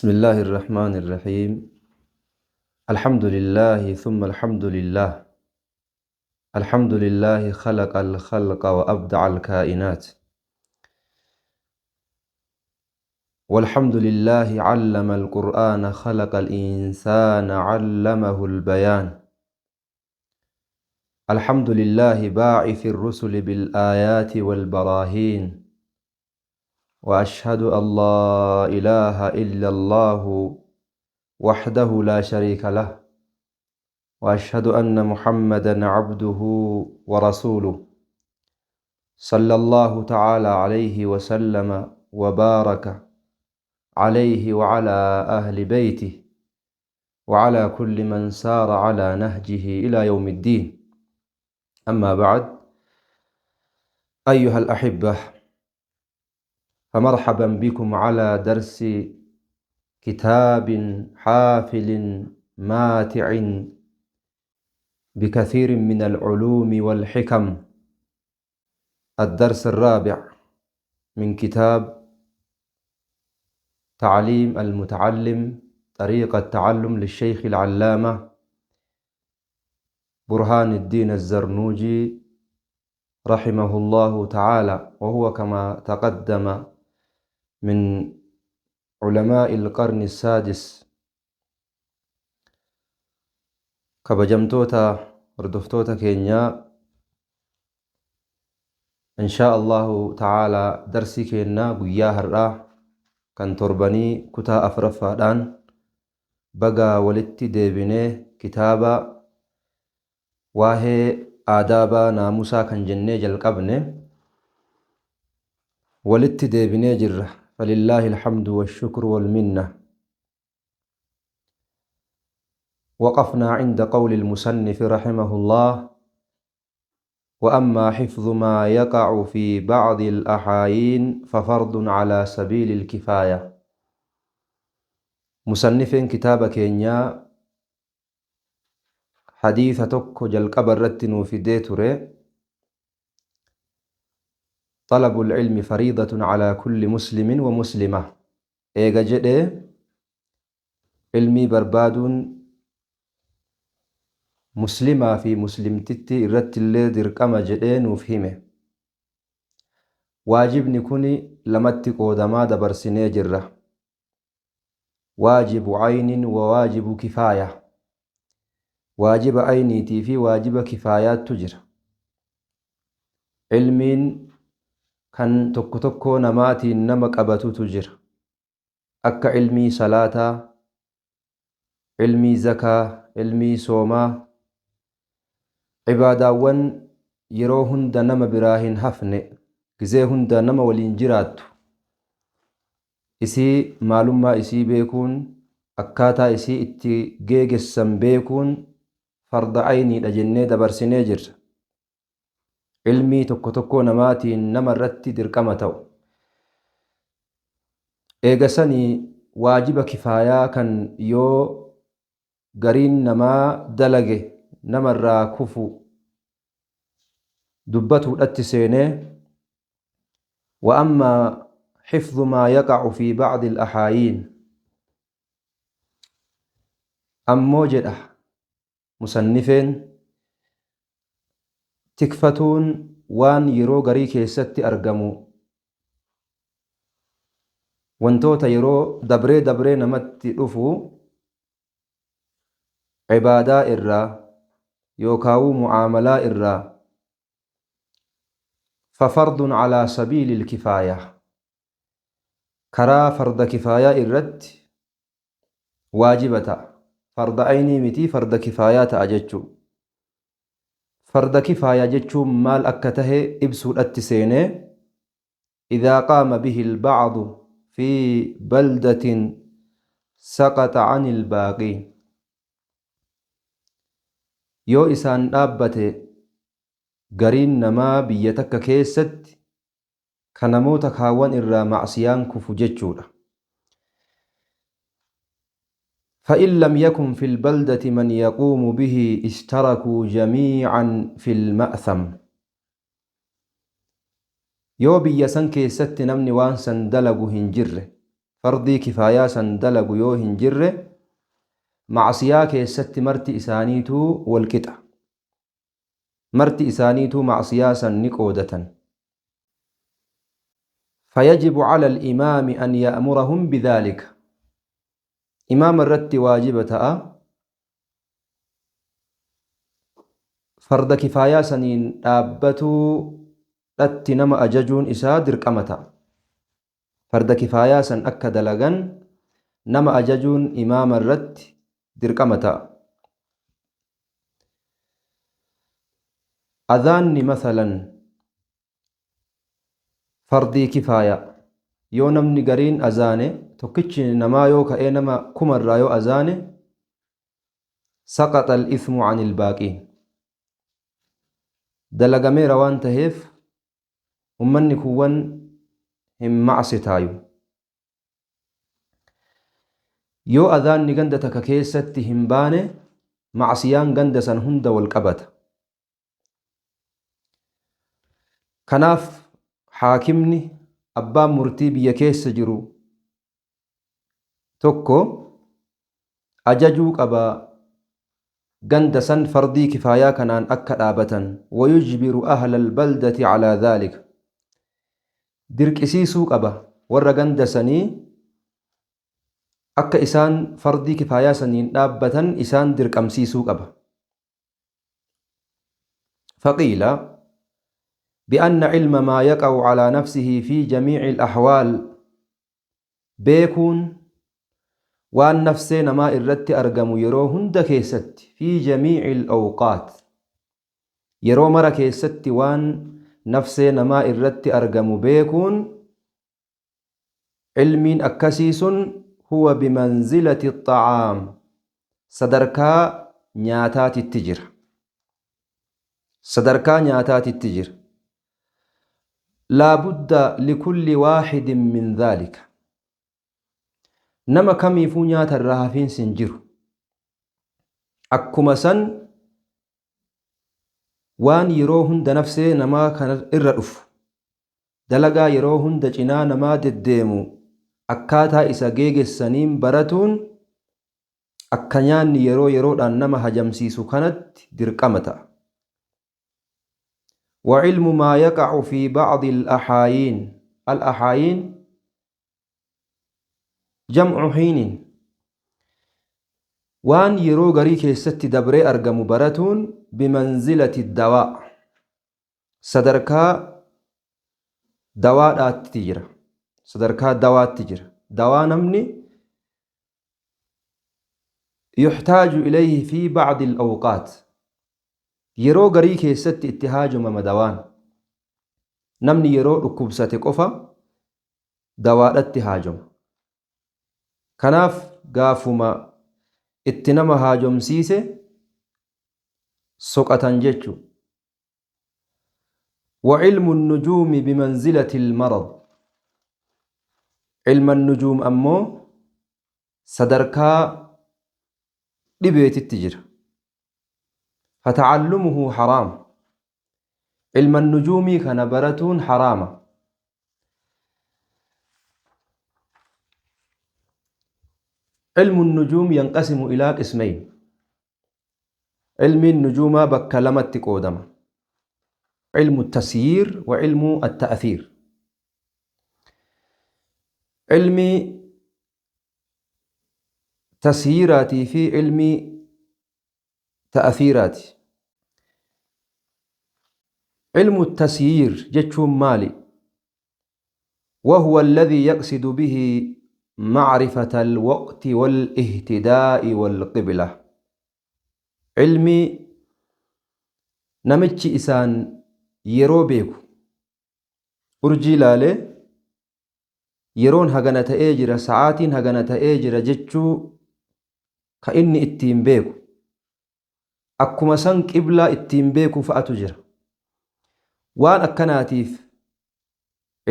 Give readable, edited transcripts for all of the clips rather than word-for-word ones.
بسم الله الرحمن الرحيم. الحمد لله ثم الحمد لله. الحمد لله خلق الخلق وأبدع الكائنات، والحمد لله علم القرآن خلق الإنسان علمه البيان. الحمد لله باعث الرسل بالآيات والبراهين، وأشهد أن لا إله إلا الله وحده لا شريك له، وأشهد أن محمدا عبده ورسوله صلى الله تعالى عليه وسلم وبارك عليه وعلى أهل بيته وعلى كل من سار على نهجه إلى يوم الدين. أما بعد، أيها الأحبة، فمرحبا بكم على درس كتاب حافل ماتع بكثير من العلوم والحكم، الدرس الرابع من كتاب تعليم المتعلم طريق التعلم للشيخ العلامة برهان الدين الزرنوجي رحمه الله تعالى، وهو كما تقدم من علماء القرن السادس. Kabajamtoota hordoftoota keenyaa, إن شاء الله تعالى darsii keenna guyyaa har'aa kan torbanii kutaa afuraffaadhaan baga walitti deebinee kitaaba waa'ee aadaabaa naamusaa kan jennee jalqabne walitti deebinee jirra. فلله الحمد والشكر والمنة. وقفنا عند قول المصنف رحمه الله: وأما حفظ ما يقع في بعض الأحايين ففرض على سبيل الكفاية. مصنف kitaaba keenyaa hadiisa tokko jalqaba irratti nuu fidee ture: طلب العلم فريضة على كل مسلم ومسلمة. Eega jedhee, ilmii barbaaduun muslimaa fi muslimtitti irratti illee dirqama jedhee nuuf hime. Waajibni kun lamatti qoodamaa dabarsinee jirra: واجب عين وواجب كفاية. Waajiba ayniitii fi waajiba kifaayaattu jira. Ilmiin kan tokko tokko namaatiin nama qabatutu jira, akka ilmii salaataa, ilmii zakaa, ilmii soomaa, cibaadaawwan yeroo hunda nama biraa hin hafne, gizee hunda nama waliin jiraattu. Isii maalummaa isii beekuun, akkaataa isii itti geegessan beekuun farda ayniidha jennee dabarsinee jirra. Ilmii tokko tokko namaatiin nama irratti dirqama ta'u. Eegasanii waajiba kifaayaa kan yoo gariin namaa dalage namarraa kufu dubbatuudhatti seenee: وأما حفظ ما يقع في بعض الأحايين ammoo, jedha musannifeen, tikfatuun waan yeroo garii keessatti argamu, wantoota yeroo dabree dabree namatti dhufu, cibaadaa irraa yookaawuu mu'aamalaa irraa, ففرض على سبيل الكفاية, karaa farda kifaayaa irratti waajiba ta'a. Farda aynii miti, farda kifaayaa ta'a jechuu. Farda kifaayaa jechuun maal akka tahe ibsuudhatti seenee: إذا قام به البعض في بلدة سقط عن الباقين. Yoo isaan dhaabbate gariin namaa biyya takka keessatti, ka namoota kaawwan irraa macsiyaan kufu jechuudha. فإن لم يكن في البلدة من يقوم به اشتركوا جميعا في المأثم. Yoo biyya san keessatti namni waan san dalagu hin jirre, fardii kifaayaa san dalagu yoo hin jirre, macsiyaa keessatti marti isaaniituu walqixa. Marti isaaniituu macsiyaa san ni qoodatan. فيجب على الإمام أن يأمرهم بذلك. إمام الرت واجبة farda kifaayaa saniin dhaabbatuu dhatti nama ajajuun isaa dirqama ta'a. Farda kifaayaa san akka dalagan nama ajajuun imaama irratti dirqama ta'a. Adhaanni mathalan fardii kifaayaa yoo namni gariin azaane, tokkichi namaa yoo ka'ee nama kumarraa yoo azaane, saqaxa al-ithmu an il-baaqiin. Dalagameera waan taheef ummanni kuwwan hin macsitaayu. Yoo adhaanni ganda takka keessatti hin baane, macsiyaan ganda san hunda wal qabata. Kanaaf haakimni, abbaan murtii biyya keessa jiru tokko ajajuu qaba ganda san fardii kifaayaa kanaan akka dhaabatan. Wayujbiru ahla albaldati calaa dhaalika, dirqisiisuu qaba warra ganda sanii akka isaan fardii kifaayaa saniin dhaabbatan isaan dirqamsiisuu qaba. فقيل بأن علم ما يقع على نفسه في جميع الأحوال، beekuun waan nafsee namaa irratti argamu yeroo hunda keessatti, في جميع الأوقات, yeroo mara keessatti waan nafsee namaa irratti argamu beekuun, ilmiin akkasii sun, هو بمنزلة الطعام, sadarkaa nyaataatitti jira, sadarkaa nyaataatitti jira. لا بد لكل واحد من ذلك, nama kamiifuu nyaata irraa hafiinsi hin jiru. Akkuma san waan yeroo hunda nafsee namaa kana irra dhufu, dalagaa yeroo hunda cinaa namaa deddeemu akkaataa isa geegessaniin baratuun akka nyaanni yeroo yeroodhaan nama hajamsiisu kanatti dirqama ta'a. وعلم ما يقع في بعض الأحايين، الأحايين جمع حين, waan yeroo garii keessatti dabree argamu baratuun, بمنزلة الدواء, sadarkaa dawaadhaatti jira, sadarkaa dawaatti jira. Dawaa namni يحتاج إليه في بعض الأوقات, yeroo garii keessatti itti haajomama dawaan. Namni yeroo dhukkubsate qofa dawaadhatti haajoma. Kanaaf gaafuma itti nama haajomsiise soqatan jechu. وعلم النجوم بمنزلة المرض, علم النجوم ammoo sadarkaa dhibeetitti jira. فتعلمه حرام, علم النجوم kana baratuun haraama. علم النجوم ينقسم إلى قسمين, علم النجوم bakka lamatti qoodama: علم التسيير وعلم التأثير. علمي تسييراتي في علم تأثيراتي. علم التسيير jechuun maali? وهو الذي يقصد به معرفة الوقت والاهتداء والقبلة. علمي namichi isaan yeroo beeku, urjii laalee yeroon hagana ta'ee jira, sa'aatiin hagana ta'ee jira jechuu ka inni ittiin beeku, akkuma san qiblaa ittiin beeku fa'atu jira. Waan akkanaatiif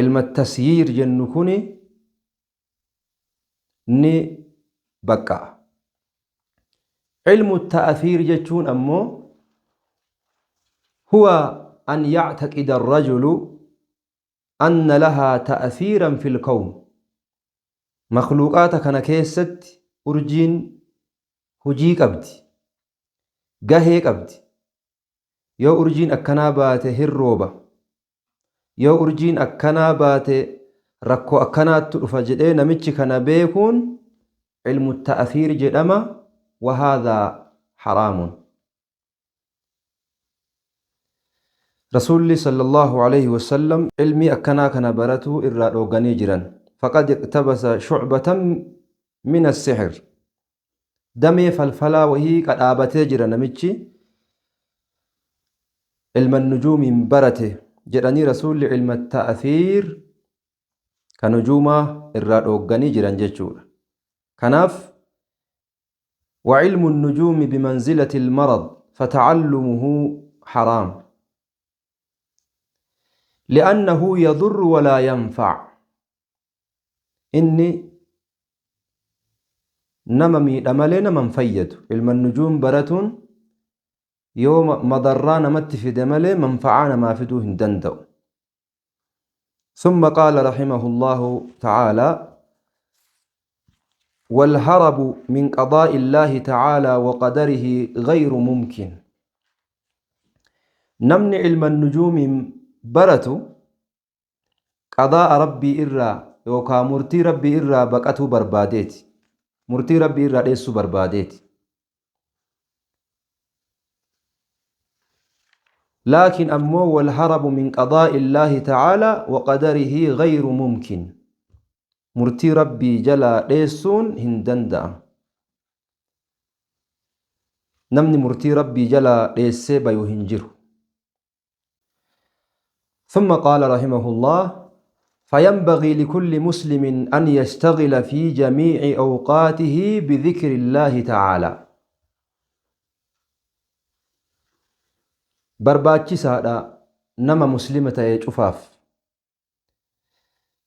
ilma tasyiir jennu kuni ni baqqa'a. علم التأثير jechuun ammoo هو أن يعتقد الرجل أن لها تأثيرا في الكون. Makhluuqaata kana keessatti urjiin hujii qabdi, gahee qabdi. Yoo urjiin akkanaa baate hin rooba, yoo urjiin akkanaa baate rakkoo akkanaattu dhufa jedhee namichi kana beekuun ilmu ta'athiir jedhama. Wahaadhaa haraamun. Rasuulli sallallahu alayhi wasallam ilmii akkanaa kana baratuu irraa dhooganii jiran. Faqad iqtabasa shucbatan min assixir, damee falfalaa wahii qadhaabatee jira namichi ilma nujuumiin barate jedhanii Rasuulli ilma ta'athiir ka nujuumaa irraa dhoogganii jiran jechuudha. Kanaaf وعلم النجوم بمنزلة المرض فتعلمه حرام لأنه يضر ولا ينفع. Inni nama miidha malee nama hin fayyadu. Ilma nujuum baratuun yoo madarraa namatti fide malee manfa'aa namaa fiduu hin danda'u. ثم قال رحمه الله تعالى: والهرب من قضاء الله تعالى وقدره غير ممكن. Namni ilma nujuumiin baratu qadaa'a Rabbii irraa yookaan murtii Rabbii irraa baqatuu barbaadeeti. Murtii Rabbii irraa dheessuu barbaadeeti. Laakiin ammoo walharabu min qadaa'i Illaahi ta'aalaa wa qadarihi ghayru mumkin. Murtii Rabbii jalaa dheessuun hin danda'amu. Namni murtii Rabbii jalaa dheessee bayu hin jiru. ثم قال رحمه الله: فينبغي لكل مسلم أن يشتغل في جميع أوقاته بذكر الله تعالى. Barbaachisaadha nama muslima ta'e cufaaf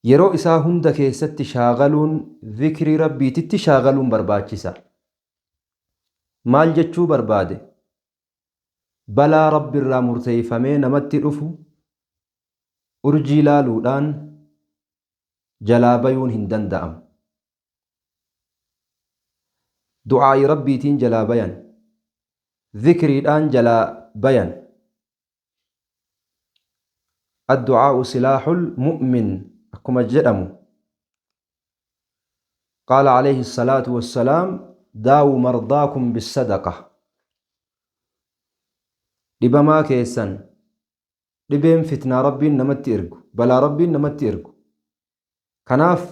yeroo isaa hunda keessatti shaagaluun, zikrii Rabbiititti shaagaluun barbaachisa. Maal jechuu barbaade? Balaa Rabbi irraa murteeffamee namatti dhufu urjii laaluudhaan jalaa bayuun hin danda'amu. Du'aa'i Rabbiitiin jalaa bayan, zikriidhaan jalaa bayan. Addu'aa'u silaahul mu'min akkuma jedhamu. Qaala alayhi salaatu wassalaam: daawu mardaakum bisadaqa. Dhibamaa keessan, dhibeen fitnaa Rabbiin namatti ergu, balaa Rabbiin namatti ergu. Kanaaf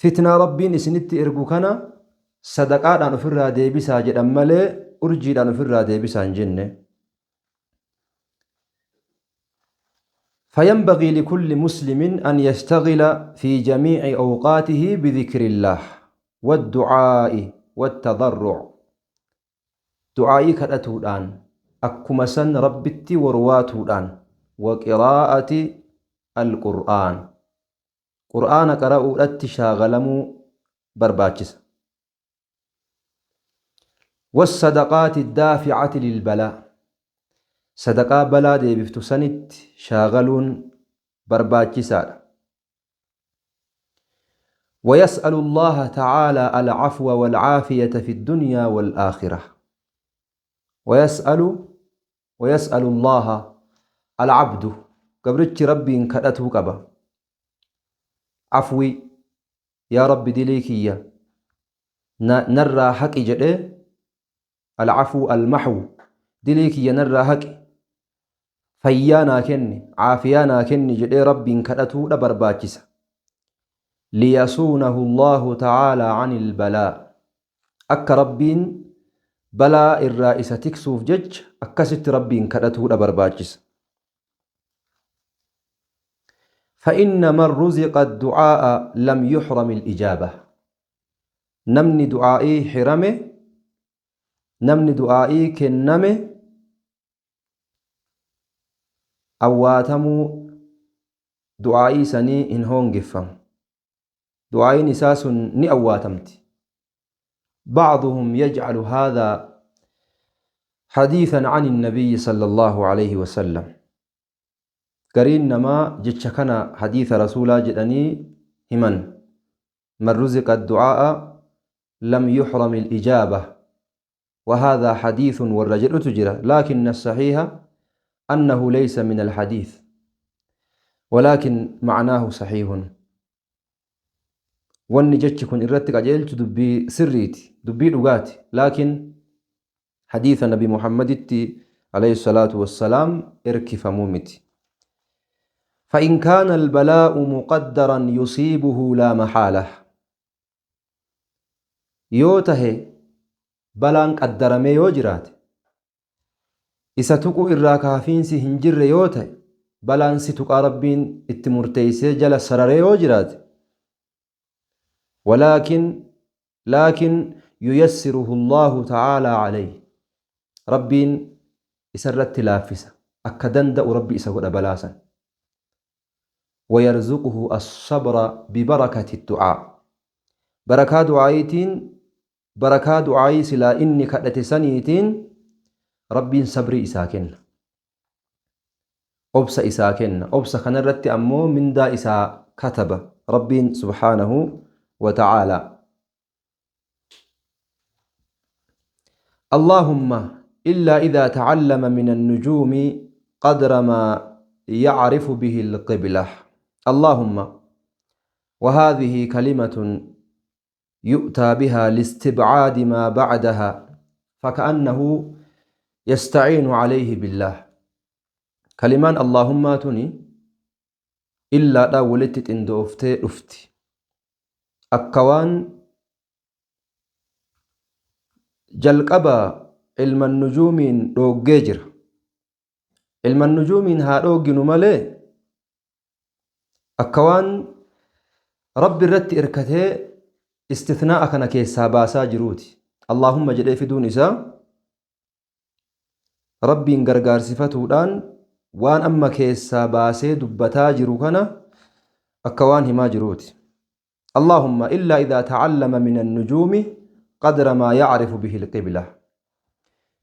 fitnaa Rabbiin isinitti ergu kana sadaqaadhaan ofirraa deebisaa jedhan malee urjiidhaan ofirraa deebisaa hin jenne. فينبغي لكل مسلم أن يشتغل في جميع أوقاته بذكر الله والدعاء والتضرع. Du'aa'ii kadhatuudhaan, akkuma san Rabbitti warwaatuudhaan, وقراءة القرآن, qur'aana qara'uudhatti shaagalamuu barbaachisa. والصدقات الدافعة للبلاء, sadaqaa balaa deebiftu sanitti shaagaluun barbaachisaadha. ويسأل الله تعالى العفو والعافية في الدنيا والآخرة. ويسأل الله العبد, gabrichi Rabbiin kadhatuu qaba. Afwii, yaa Rabbi dilii kiyya narraa haqi jedhee, العفو المحو, dilii kiyya narraa haqi, fayyaa naa kenni, caafiyaa naa kenni jedhee Rabbiin kadhatuudha barbaachisa. ليصونه الله تعالى عن البلاء, akka Rabbiin balaa irraa isa tiksuuf jecha akkasitti Rabbiin kadhatuudha barbaachisa. فإن من رزق الدعاء لم يحرم الإجابة. Namni du'aa'ii hirame, namni du'aa'ii kenname, awwaatamuu du'aa'ii sanii hin hoongeffamu. Du'aa'iin isaa sun ni awwaatamti. بعضهم يجعل هذا حديثا عن النبي صلى الله عليه وسلم. Gariin namaa jecha kana hadiisa Rasuulaa jedhanii himan. من رزق الدعاء لم يحرم الإجابة وهذا حديث والرجل تجرى لكن الصحيح أنه ليس من الحديث ولكن معناه صحيح. Wanni jechi kun irratti qajeelchu dubbii sirriiti, dubbii dhugaati, laakiin hadiisa Nabi Muhammaditti alayhi salaatu wassalaam erkifamuu miti. فإن كان البلاء مقدرا يصيبه لا محالة yoo tahe balaan qaddaramee yoo jiraate isa tuquu irraa kaafiinsi hin jirre yoo ta'e balaan si tuqaa Rabbiin itti murteeysee jala sararee yoo jiraate ولكن لكن ييسره الله تعالى عليه Rabbiin isarratti laaffisa akka danda'u Rabbi isa godha balaasan ويرزقه الصبر ببركة الدعاء barakaa du'aayitiin barakaa du'aayii silaa inni kadhate saniitiin Rabbiin sabrii isaa kenna, obsa isaa kenna. Obsa kanarratti ammoo mindaa isaa kataba Rabbiin subhaanahu wa ta'aalaa. اللهم إلا إذا تعلم من النجوم قدر ما يعرف به القبلة. اللهم وهذه كلمة يؤتى بها لاستبعاد ما بعدها فكأنه يستعين عليه بالله. كلمان اللهم تني إلا دا ولتت اندوفتي رفتي أكوان jalqaba ilma nujuumiin dhooggee jira. Ilma nujuumiin haa dhoogginu malee akka waan Rabbi irratti irkatee istithnaa'a kana keessaa baasaa jiruuti. Allaahumma jedhee fiduun isaa Rabbiin gargaarsifatuudhaan waan amma keessaa baasee dubbataa jiru kana akka waan himaa jiruuti. اللهم إلا إذا تعلم من النجوم قدر ما يعرف به القبلة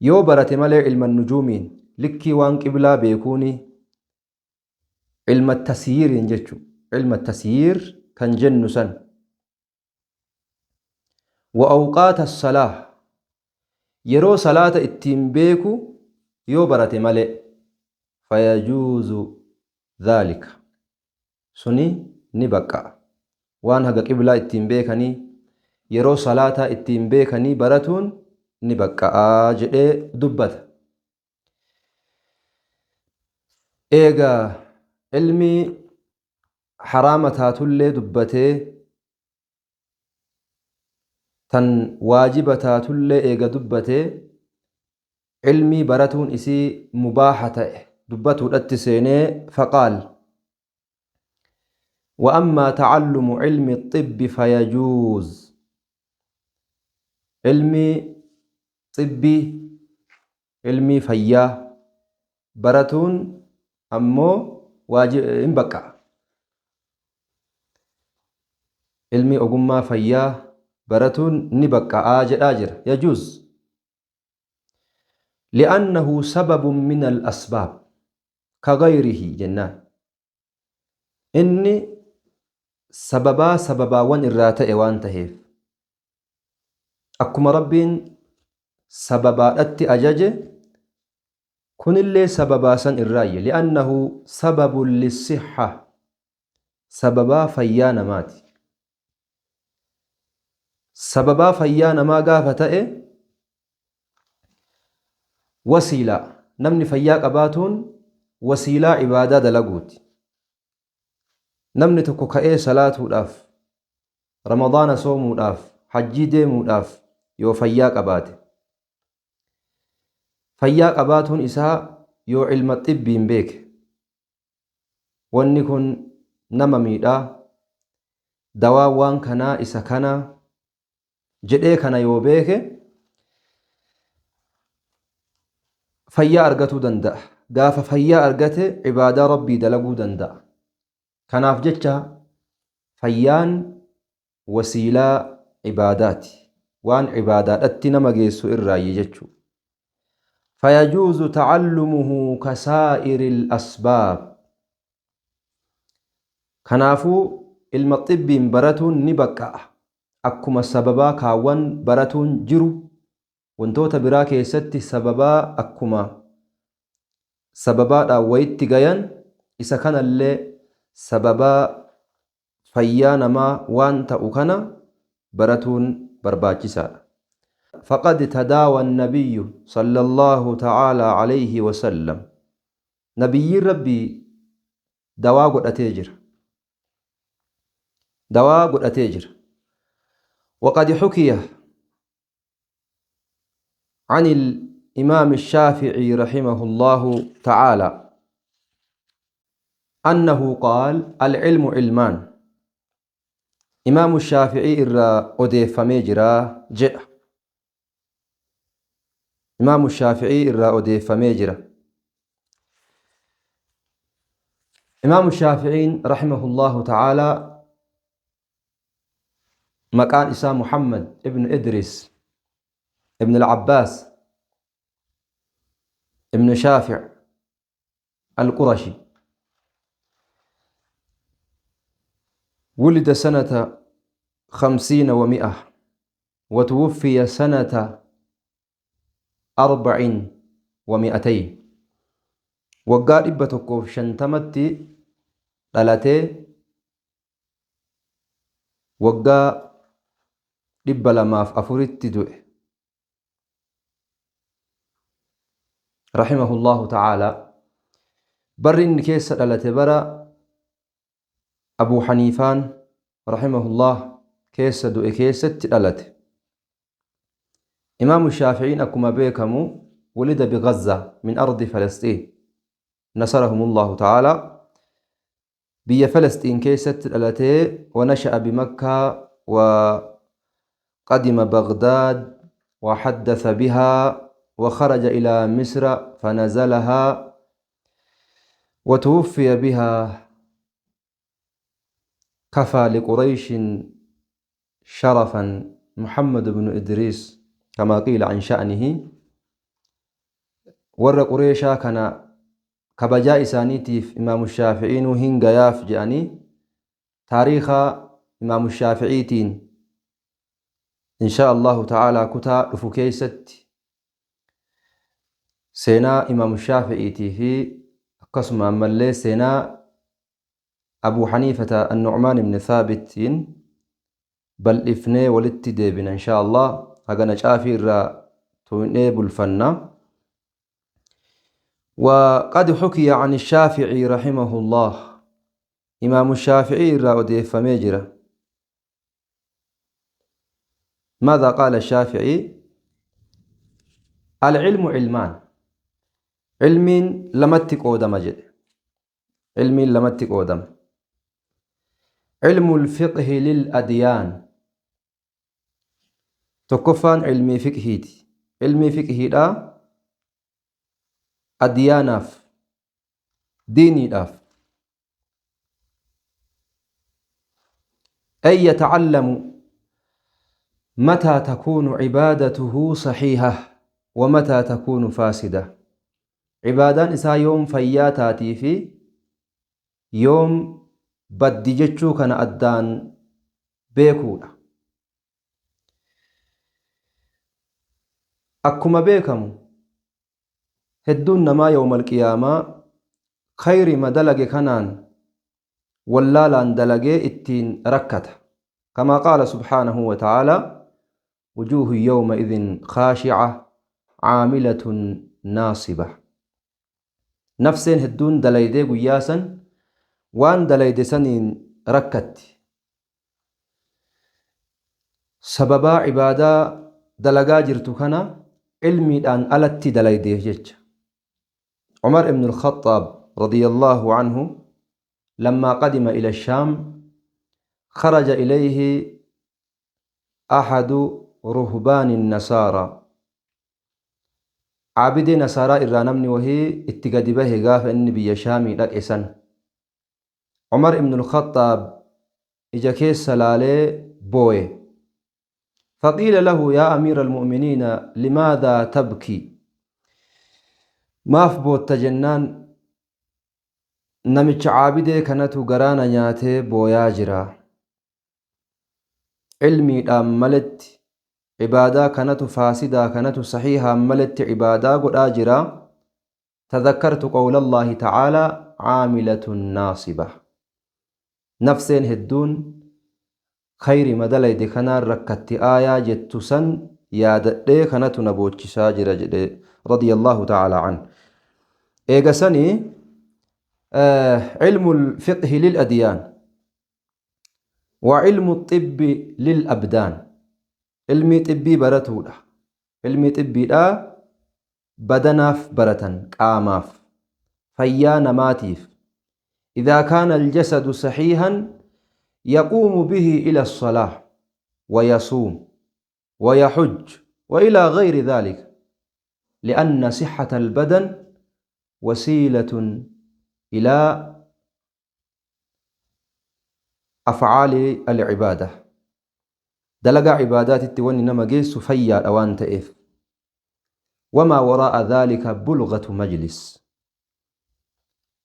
yoo barate malee ilma nujuumiin likkii waan qiblaa beekuuni ilma tasyiiriin jechu ilma tasyiir kan jennu san wa awqaata salaa yeroo salaata ittiin beeku yoo barate malee fayajuuzu dhaalika suni ni baqqa'a. Waan haga qiblaa ittiin beekanii yeroo salaataa ittiin beekanii baratuun ni baqqa'aa jedhee dubbata. Eegaa ilmi haraama taatullee dubbatee tan waajiba taatullee eega dubbatee ilmii baratuun isii mubaaha ta'e dubbatuudhatti seenee faqaal وأما تعلم علم الطب فيجوز. علمي طبي علمي فيا براتون أمو واجب إنبقى علمي أقوم فيا براتون نبقى آجر آجر يجوز لأنه سبب من الأسباب كغيره جنان إني sababaa sababaawwan irraa ta'e waan taheef akkuma Rabbiin sababaadhatti ajaje kunillee sababaa san irraayye li'annahu sababun lissihha sababaa fayyaa namaati. Sababaa fayyaa namaa gaafa ta'e wasiilaa namni fayyaa qabaatuun wasiilaa ibaadaa dalaguuti. Namni tokko ka'ee salaatuudhaaf, Ramadaana soomuudhaaf, hajjii deemuudhaaf yoo fayyaa qabaate. Fayyaa qabaatuun isaa yoo ilma xibbiin beeke. Wanni kun nama miidhaa, dawaan waan kanaa isa kanaa jedhee kana yoo beeke fayyaa argatuu danda'a. Gaafa fayyaa argate ibaadaa Rabbii dalaguu danda'a. Kanaaf jecha fayyaan wasiilaa ibaadaati. Waan ibaadaadhatti nama geessu irraayyi jechuudha. Fayajuuzu ta'allumuhu kasaa'iril asbaab. Kanaafuu ilma xibbiin baratuun ni baqqa'a. Akkuma sababaa kaawwan baratuun jiru, wantoota biraa keessatti sababaa akkuma sababaadhaan wayitti gayan, isa kanallee sababaa fayyaa namaa waan ta'u kana baratuun barbaachisaadha. فقد تداوى النبي صلى الله تعالى عليه وسلم. نبي ربي dawaa godhatee jira, dawaa godhatee jira. وقد حكي عن الإمام الشافعي رحمه الله تعالى أنه قال: العلم علمان. إمام الشافعي irraa odeeffamee jira jedha. إمام الشافعي irraa odeeffamee jira. إمام الشافعي رحمه الله تعالى maqaan isaa محمد ابن إدريس ابن العباس ابن شافع القرشي، ولد سنة 150 وتوفي سنة 204. Waggaa 150tti dhalatee waggaa 204tti du'e. رحمه الله تعالى. Barri inni keessa dhalate bara Abuu Haniifaan رحمه الله keessa du'e keessatti dhalate. Imaamu Shaaficiin akkuma beekamu ولد بغزة من أرض فلسطين نصرهم الله تعالى. Biyya Falasxiin keessatti dhalatee، ونشأ بمكة وقدم بغداد وحدث بها وخرج إلى مصر فنزلها وتوفي بها. كفى لقريش شرفا محمد بن إدريس كما قيل عن شأنه. Warra Qureeshaa kana kabajaa isaaniitiif Imaamu Shaaficiinuu hin gayaaf jedhanii taariika Imaamu Shaaficiitiin إن شاء الله تعالى kutaa dhufu keessatti seenaa Imaamu Shaaficiitii fi akkasuma ammallee seenaa Abuu Haniifata Annu'maan ibn Thaabitiin bal'ifnee walitti deebina إن شاء الله. Hagana caafii irraa tuunee bulfanna. وقد حكي عن الشافعي رحمه الله. إمام الشافعي irraa odeeffamee jira. ماذا قال الشافعي؟ العلم علمان. Ilmiin lamatti qoodama jedhe. Ilmiin lamatti qoodama. علم الفقه للأديان. Tokkoffaan ilmii fiqhiiti. Ilmii fiqhiidha addiyaanaaf, diiniidhaaf. أي يتعلم متى تكون عبادته صحيحة ومتى تكون فاسدة. Cibaadaan isaa yoom fayyaa taatii fi yoom baddi jechuu kana addaan beekuudha. Akkuma beekamu hedduun namaa yawmal qiyaamaa khayrima dalage kanaan wallaalaan dalagee ittiin rakkata. كما قال سبحانه وتعالى: وجوه يومئذ خاشعة عاملة ناصبة. Nafseen hedduun dalaydee guyyaa san waan dalayde saniin rakkatti. Sababaa cibaadaa dalagaa jirtu kana ilmiidhaan alatti dalaydeef jecha. عمر بن الخطاب رضي الله عنه لما قدم إلى الشام خرج إليه أحد رهبان النصارى. Caabidee Nasaaraa irraa namni wahii itti gadi bahe gaafa inni biyya Shaamii dhaqe san. Umar ibn al-Khattaab ija keessa laalee booye. فقيل له: يا أمير المؤمنين، لماذا تبكي؟ Maaf bootta jennaan, namicha caabidee kanatu garaana nyaatee booyaa jira. Cilmiidhaan maletti cibaadaa kanatu faasidaa kanatu saxiihaan maletti cibaadaa godhaa jira. Tadhakkartu qawla Allaahi ta'aalaa caamilatun naasiba. Nafseen hedduun khayrima dalayde kanaan rakkatti aayaa jettu san yaadadhee kanatu na boochisaa jira jedhe radiyallahu ta'aalaa an. Eega sanii cilmu lfiqhi lil adyaan wa cilmu xibbi lil abdaan. Ilmii xibbii baratuudha. Ilmii xibbiidhaa badanaaf baratan, qaamaaf, fayyaa namaatiif. إذا كان الجسد صحيحا يقوم به إلى الصلاة ويصوم ويحج وإلى غير ذلك، لأن صحة البدن وسيلة إلى أفعال العبادة. دلقا عبادات التواني نما جيس فيا أوان تئف. وما وراء ذلك بلغة مجلس.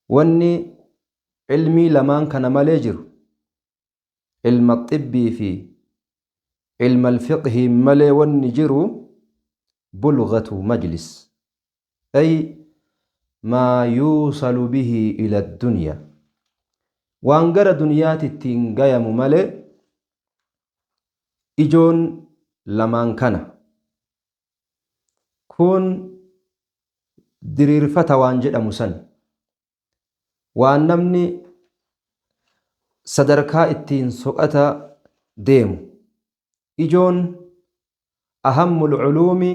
واني علمي لمان كان مالي علم الطب في علم الفقه مالي والنجر بلغة مجلس، أي ما يوصل به إلى الدنيا. وانقر دنيات التنقيم مالي إجون لمان كان كون درير فتوان جد مسن. waan namni sadarkaa ittiin soqata deemu ijoon ahammul culuumi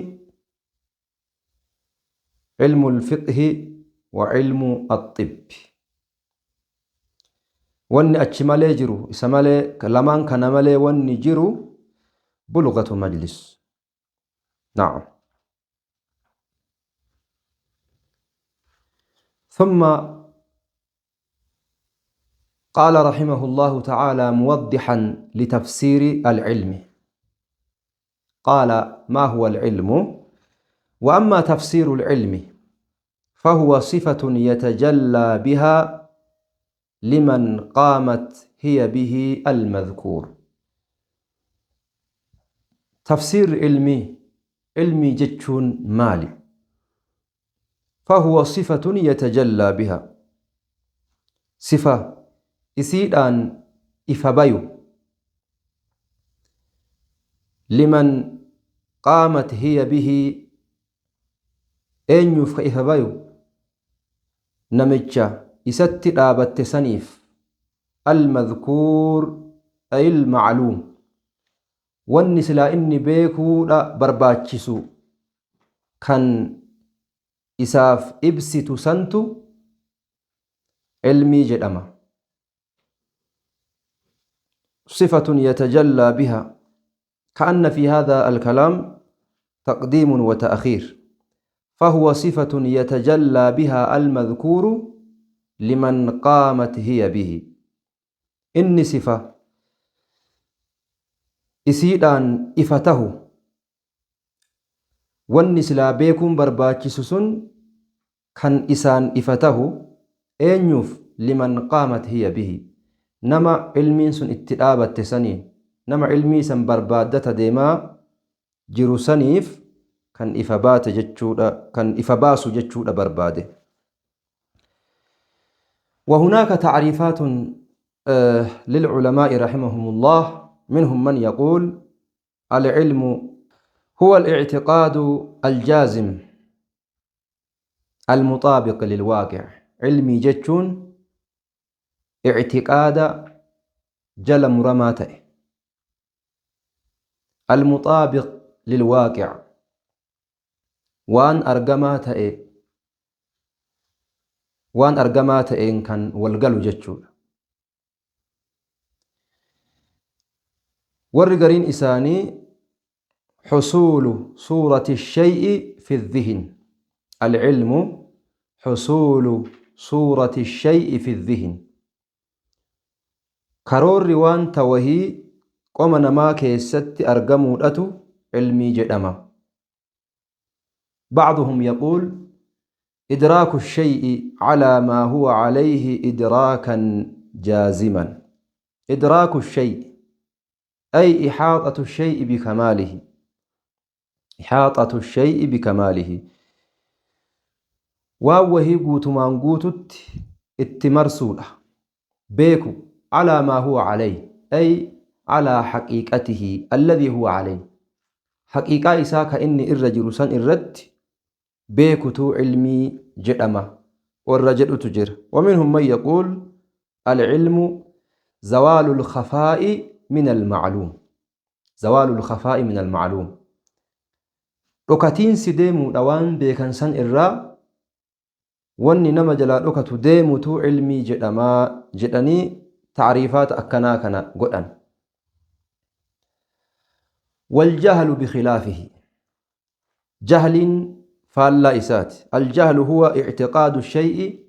cilmu lfiqhi wa cilmu axibbi. Wanni achi malee jiru isa malee lamaan kana malee wanni jiru bulgatu majlis. Naam. ثم قال رحمه الله تعالى موضحا لتفسير العلم، قال: ما هو العلم؟ وأما تفسير العلم فهو صفة يتجلى بها لمن قامت هي به المذكور. تفسير علمي، علمي جتشون مالي، فهو صفة يتجلى بها، صفة isiidhaan ifa bayu, liman qaamat hiya bihi, eenyuuf ka ifa bayu? Namicha isatti dhaabatte saniif. Almadkuur ay almacluum, wanni silaa inni beekuudha barbaachisu kan isaaf ibsitu santu ilmii jedhama. صفة يتجلى بها، كأن في هذا الكلام تقديم وتأخير، فهو صفة يتجلى بها المذكور لمن قامت هي به. إني صفة إسيدان إفته والنسلا بيكم برباچسسن كان إسان إفته أنيوف لمن قامت هي به، nama ilmiin sun itti dhaabatte saniin, nama ilmii san barbaaddata deemaa jiru saniif kan ifa baate jechuudha, kan ifa baasu jechuudha barbaade. وهناك تعريفات للعلماء رحمهم الله، منهم من يقول العلم هو الاعتقاد الجازم المطابق للواقع. علمي جتشون اعتقاد جل مرماته المطابق للواقع، وان أرجماته وان أرجماته إن كان والقلو جتشو. والرجرين إساني حصول صورة الشيء في الذهن. العلم حصول صورة الشيء في الذهن. Karoorri waan tawahii qoma namaa keessatti argamuudhatu ilmii jedhama. بعضهم يقول إدراك الشيء على ما هو عليه إدراكا جازما. إدراك الشيء Ay ixaaxatu shay'i bikamaalihi. Ixaaxatu shay'i bikamaalihi. Waan wahii guutumaan guututti itti marsuudha. Beeku calaa maa huwa calayh. Ay calaa xaqiiqatihi alladii huwa calayh. Haqiiqaa isaa ka inni irra jiru san irratti beekutu cilmii jedhama. Warra jedhutu jira. ومنهم من يقول العلم زوال الخفاء من المعلوم. زوال الخفاء من المعلوم. Dhokatiinsi deemuudha waan beekan san irraa wanni nama jalaa dhokatu deemutu cilmii jedhamaa jedhanii tacriifaata akkanaa kana godhan. والجهل بخلافه. جهل فالا إسات. الجهل هو اعتقاد الشيء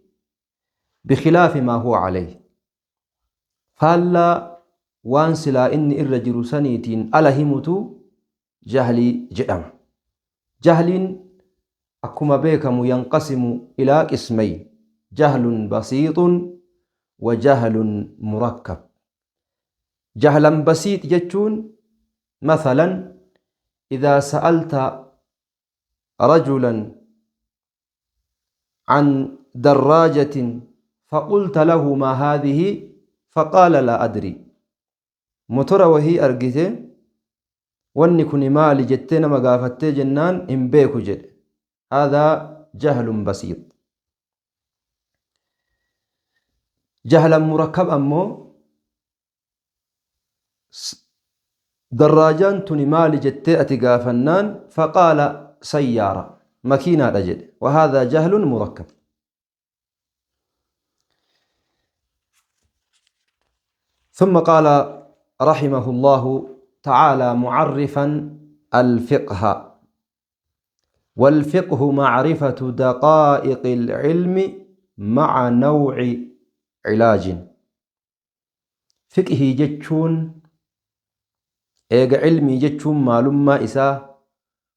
بخلاف ما هو عليه. فالا وان سلا إني الرجل سنيتين ألهمت جهلي جدم. جهل أكما بيكم ينقسم إلى قسمين: جهل بسيط وجهل مركب. جهلا بسيط جتون مثلا إذا سألت رجلا عن دراجة فقلت له ما هذه فقال لا أدري. موتورا وهي أرجته واني كوني مالي جتنا مقافتي جنان إن بيكو جد. هذا جهل بسيط. جهلا مركب أمو دراجان توني مالي جتي أتقافنان فقال سيارة ماكينة أجد، وهذا جهل مركب. ثم قال رحمه الله تعالى معرفا الفقه: والفقه معرفة دقائق العلم مع نوع علاج. فقه جتشون إيجا علمي جتشون معلومة إسا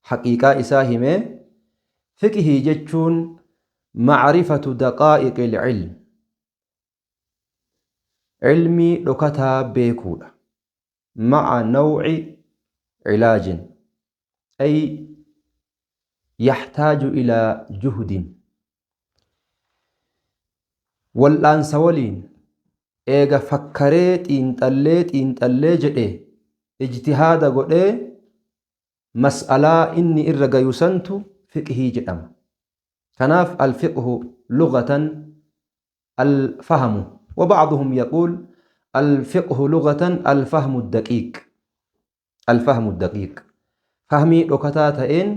حقيقة إسا همه. فقه جتشون معرفة دقائق العلم، علمي لكتا بيكولا مع نوع علاج، أي يحتاج إلى جهد. والآن سولين إيجا فكريت إنتليت إنتلي جئ اجتهاد قد مسألة إني إرقى يسنت فقهي جدام. كناف الفقه لغة الفهم، وبعضهم يقول الفقه لغة الفهم الدقيق. الفهم الدقيق فهمي لكتا تئن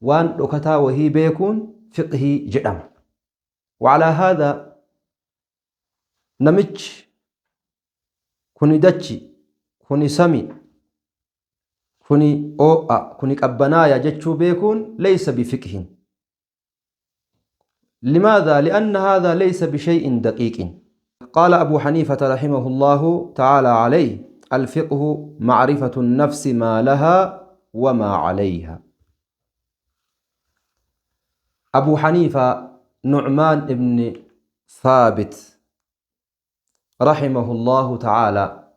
وان لكتا وهي بيكون فقهي جدام. وعلى هذا نمج كوني دتشي كوني سمي كوني أوأ كوني قبنايا جتشو بيكون ليس بفقه. لماذا؟ لأن هذا ليس بشيء دقيق. قال أبو حنيفة رحمه الله تعالى عليه: الفقه معرفة النفس ما لها وما عليها. أبو حنيفة نعمان بن ثابت رحمه الله تعالى،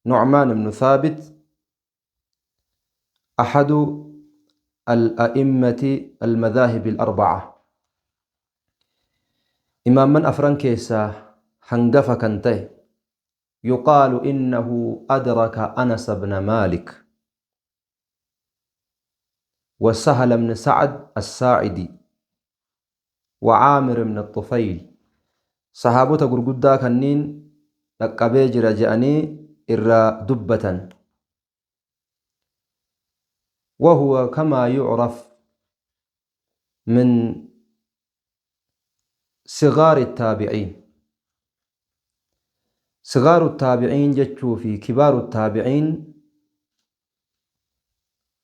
نعمان بن ثابت أحد الأئمة المذاهب الأربعة، إمام من أفران كيسا هنقف كنته. يقال إنه أدرك أنس بن مالك وسهل بن سعد الساعدي وعامر بن الطفيل. صحابة غرغدا كنين لقبي جرا جأني إرى دبة. وهو كما يعرف من صغار التابعين. صغار التابعين جتشو في كبار التابعين.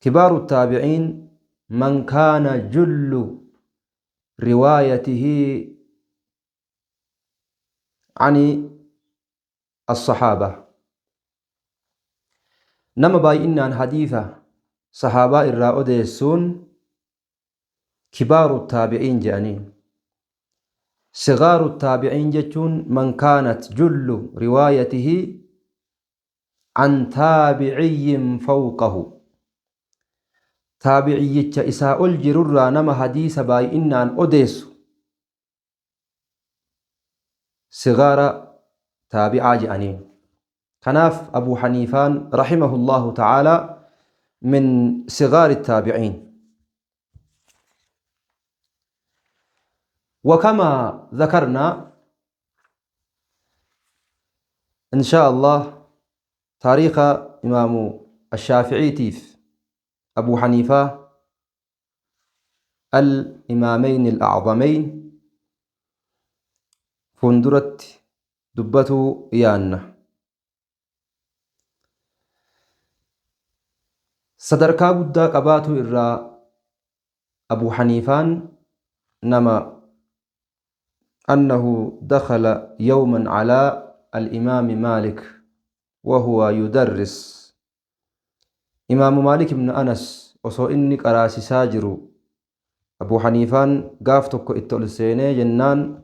كبار التابعين من كان جل روايته عن الصحابة. نما بايئنا عن حديثة صحابة الرأوديسون كبار التابعين جانين. صغار التابعين جتون من كانت جل روايته عن تابعي فوقه. Taabiciyyicha isaa ol jirurraa nama hadiisa baay'innaan odeessu sigaara taabicaa je'aniin. Kanaaf Abuu Haniifaan rahimahullahu ta'aalaa min sigaari taabiciin. وكما ذكرنا إن شاء الله تاريخ إمام الشافعي تيف أبو حنيفة الإمامين الأعظمين فندرت دبته يان sadarkaa guddaa qabaatu irraa Abu Haniifaan nama أنه دخل يوما على الإمام مالك وهو يدرس. إمام مالك بن أنس osoo inni qaraasisaa jiru Abu Haniifaan gaaf tokko itti ol seenee jennaan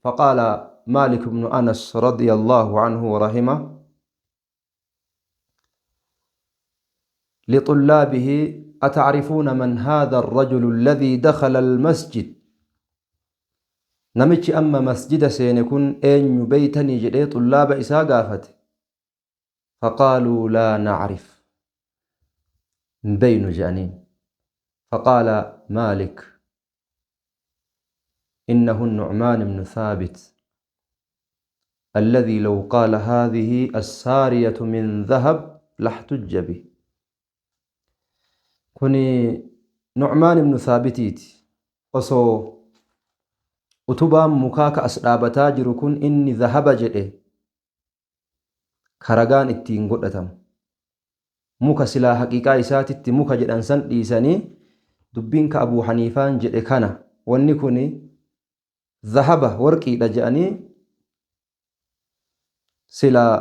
فقال مالك بن أنس رضي الله عنه ورحمه لطلابه أتعرفون من هذا الرجل الذي دخل المسجد؟ Namichi amma masjida seene kun eenyu beeytanii jedhee xullaaba isaa gaafate. فقالوا لا نعرف hin beynu je'aniin. فقال مالك إنه النعمان بن ثابت الذي لو قال هذه السارية من ذهب لاحتج به. Kuni Nu'maan ibnu Thaabitiiti. Osoo utubaan mukaa ka as dhaabataa jiru kun inni dhahaba jedhe karagaan ittiin godhatamu. Muka silaa haqiiqaa isaatitti muka jedhan san dhiisanii dubbiin ka Abuu Haniifaan jedhe kana wanni kun dhahaba warqiidha jedhanii silaa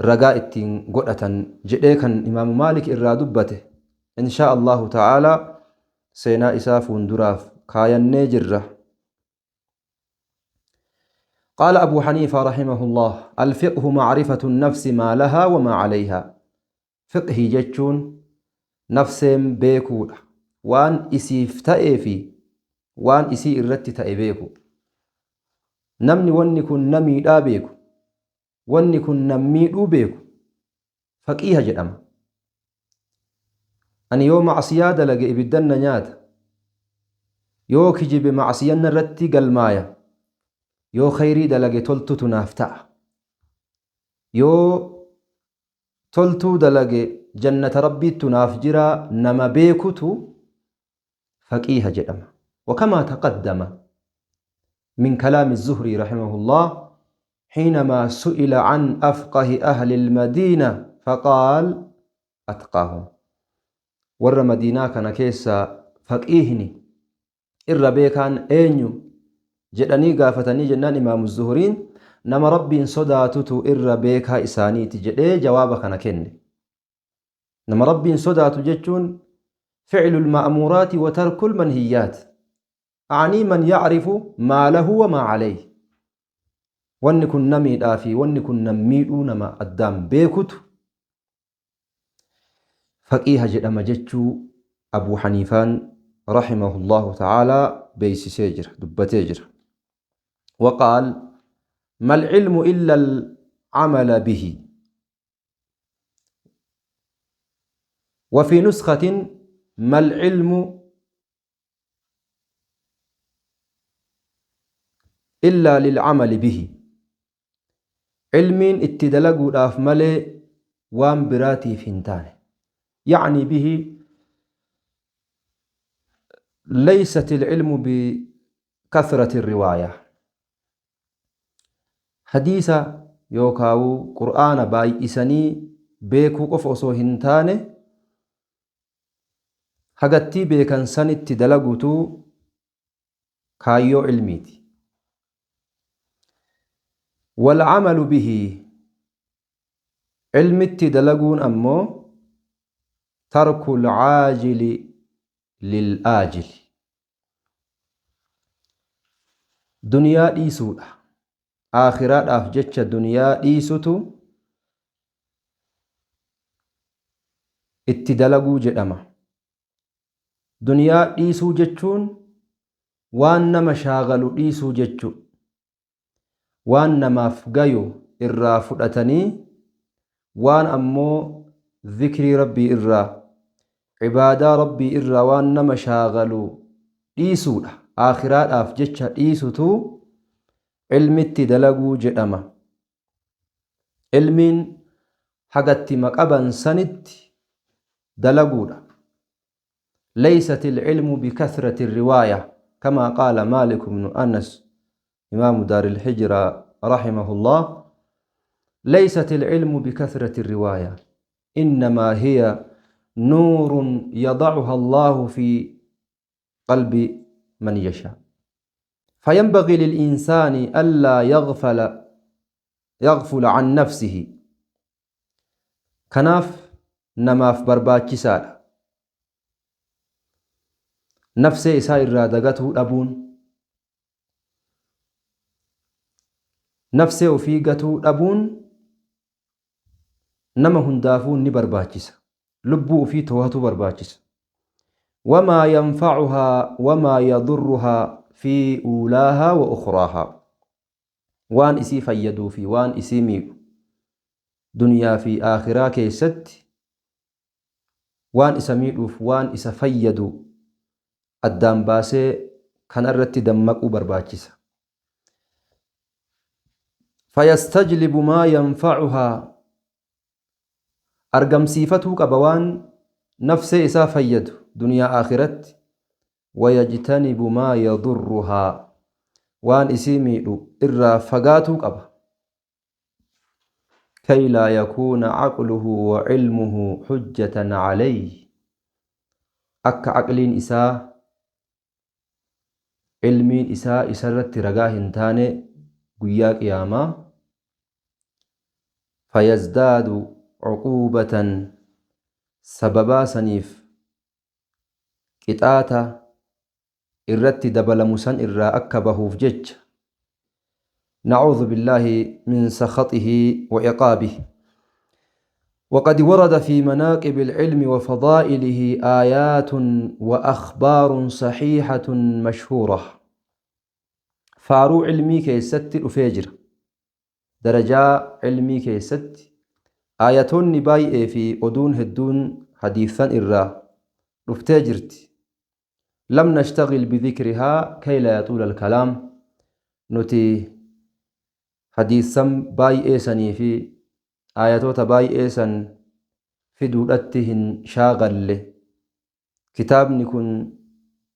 ragaa ittiin godhatan jedhee kan Imaamu Maalik irraa dubbate. Inshaa Allahu ta'aalaa seenaa isaa fuulduraaf kaayannee jirra. قال أبو حنيفة رحمه الله الفقه معرفة النفس ما لها وما عليها. فقه jechuun nafseen beekuudha. Waan isiif ta'ee fi waan isii irratti ta'e beeku. Namni wanni kun na miidhaa beeku, wanni kun na miidhuu beeku faqiiha jedhama. Ani yoo macsiyaa dalage ibiddan na nyaata, yoo kijibe macsiyan irratti galmaaya, yoo khayrii dalage toltutu naaf ta'a, yoo toltuu dalage jannata rabbiittu naaf jira nama beekutu faqiiha jedhama. وكما تقدم من كلام الزهري رحمه الله حينما سئل عن أفقه أهل المدينة فقال أتقاهم. warra Madiinaa kana keessa faqiihni irra beekaan eenyu jedhanii gaafatanii jennaan Imaamu Zuhuriin nama Rabbiin sodaatutu irra beekaa isaaniiti jedhee jawaaba kana kenne. Nama Rabbiin sodaatu jechuun فعل المأمورات وترك المنهيات، أعني من يعرف ما له وما عليه. Wanni kun na miidhaa fi wanni kun na miidhuu nama addaan beekutu faqiiha jedhama jechuu Abuu Haniifaan rahimahullahu ta'aalaa beeksisee jira, dubbatee jira. وقال ما العلم إلا العمل به. وفي نسخة ما العلم إلا للعمل به. علمين اتدلقوا dhaaf malee waan biraatiif hin taane. يعني به ليست العلم بكثرة الرواية. حديث yookaan qur'aana baay'isanii beekuu qofa osoo hin taane hagattii beekan sanitti dalaguutu kaayyoo ilmiiti. والعمل به ilmitti dalaguun ammoo ترك العاجل للآجل. Duniyaa dhiisuudha. Aakhiraadhaaf jecha duniyaa dhiisutu Itti dalaguu jedhama. Duniyaa dhiisuu jechuun waan nama shaagalu dhiisuu jechu. Waan namaaf gayu irraa fudhatanii waan ammoo zikrii Rabbii irraa, cibaadaa Rabbii irraa waan nama shaagalu dhiisuudha. Aakhiraadhaaf jecha dhiisutu ilmitti dalaguu jedhama. Ilmiin hagattima qaban sanitti dalaguudha. ليست العلم بكثرة الرواية كما قال مالك بن أنس إمام دار الهجرة رحمه الله ليست العلم بكثرة الرواية إنما هي نور يضعها الله في قلب من يشاء فينبغي للإنسان ألا يغفل عن نفسه kanaaf namaaf barbaachisaadha. Nafsee isaa irraa dagatuu dhabuun, nafsee ofii gatuu dhabuun nama hundaafuu ni barbaachisa. Lubbuu ofii toohatuu barbaachisa. Wamaa yanfacuhaa wamaa yadurruhaa fi uulaahaa wa ukhraahaa. Waan isii fayyaduu fi waan isii miidhu duniyaa fi aakhiraa keessatti waan isa miidhuuf waan isa fayyadu addaan baasee kana irratti dammaquu barbaachisa. Fayastajlibu maa yanfacuhaa argamsiifatuu qaba waan nafsee isaa fayyadu duniyaa aakhiratti wayajtanibu maa yadurruhaa waan isii miidhu irraa fagaatuu qaba. Kay laa yakuuna caqluhu wa cilmuhu xujjatan calayhi akka caqliin isaa cilmiin isaa isarratti ragaa hin taane guyyaa qiyaamaa fayazdaadu cuquubatan sababaa saniif qixaaxa irratti dabalamu san irraa akka bahuuf jecha نعوذ بالله من سخطه وعقابه وقد ورد في مناقب العلم وفضائله آيات وأخبار صحيحة مشهورة فارو علمي كيست الأفاجر درجة علمي كيست آياتون بايئة في أدون هدون حديثا إرا رفتاجرت لم نشتغل بذكرها كي لا يطول الكلام نتي حديثا بايئة سني في آياتوتا بايئة سن في دولتهن شاغل له كتابني كن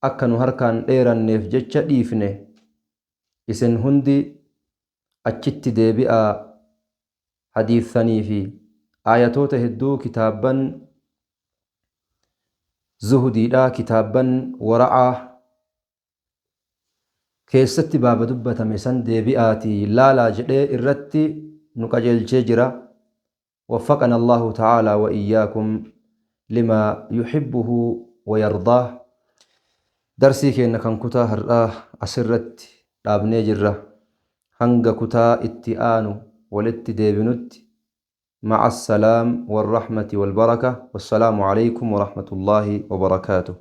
أكنو هركان إيران نيف جتشا ديفنه إسن هندي أتشت ديبئة حديثني في آياتوتا هدو كتابا زهدي لا كتابا ورعاه keessatti baaba dubbatame san deebi'aatii laalaa jedhee irratti nu qajeelchee jira. وفقنا الله تعالى وإياكم لما يحبه ويرضاه. درسي كأن كان كتا هرآه أسرت dhaabnee jirra. Hanga kutaa itti aanu walitti deebinutti مع السلام والرحمة والبركة والسلام عليكم ورحمة الله وبركاته.